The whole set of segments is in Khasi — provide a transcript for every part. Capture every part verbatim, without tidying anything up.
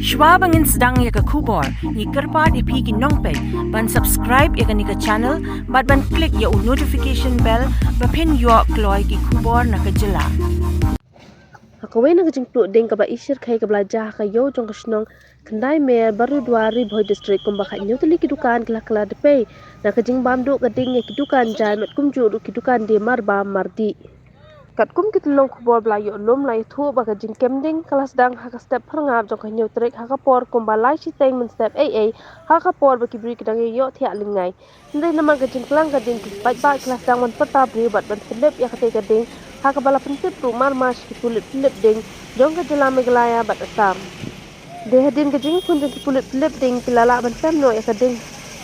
Shuwa ba ngin sdang ïa ka khubor, ngi kyrpad ïa phi ki nongpeit ban subscribe ïa kane ka channel bad ban click ïa u notification bell ba phin ïoh kloi ki khubor na ka jylla. Ha kawei na ka jingpluh ding kaba ishyrkhei kaba la jia ha ka ïew jong ka shnong Khyndai Mer, Barudwar, Ri Bhoi District, kumba khathynñiew tylli ki dukan ki la kylla dpei na ka jingbam duh ka ding ïa ki dukan jaiñ bad kumjuh ruh ki dukan die marbam mardih. Katkum ki tyllong khubor ba la ïoh lum, la ïathuh ba ka jingkem ding ka la sdang ha ka step phyrngap jong ka hynñiew tarik ha ka por kumba lai shiteng mynstep eiei, ha ka por ba ki briew ki dang ïoh thiah lyngngai. Hynrei namar ka jingklang ka ding, ki paidbah ki la sdang ban pyrta briew bad ban pynlip ïa katei ka ding ha kaba la pyntip ruh marmar sha ki pulit pynlip ding jong ka jylla Meghalaya bad Assam. Dei hadien ka jingïakhun jong ki pulit pynlip ding, ki la lah ban pem noh ïa ka ding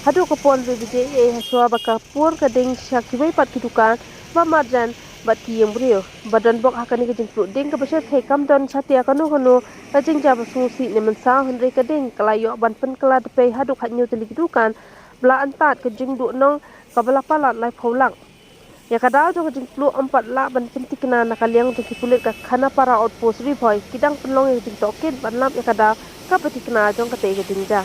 haduh ka por hynriew baje eiei, ha shuwa ba ka pur ka ding sha kiwei pat ki dukan ba marjan bad ki ïing briew. Ba don bok ha kane ka jingpluh ding kaba shyrkhei, kam don satia kano kano ka jingjia ba sngewsih ne mynsaw, hynrei ka ding ka la ïoh ban pynkylla dpei haduh khathynñiew tylli ki dukan, ba la antad ka jingduhnong kaba la palat laiphew lak. Ïa ka daw jong ka jingpluh ym pat lah ban pynthikna na ka liang jong ki pulit ka Khanapara Outpost Ri Bhoi, ki dang pynlong ïa ka jingtohkit ban lap ïa ka daw kaba thikna jong katei ka jingjia.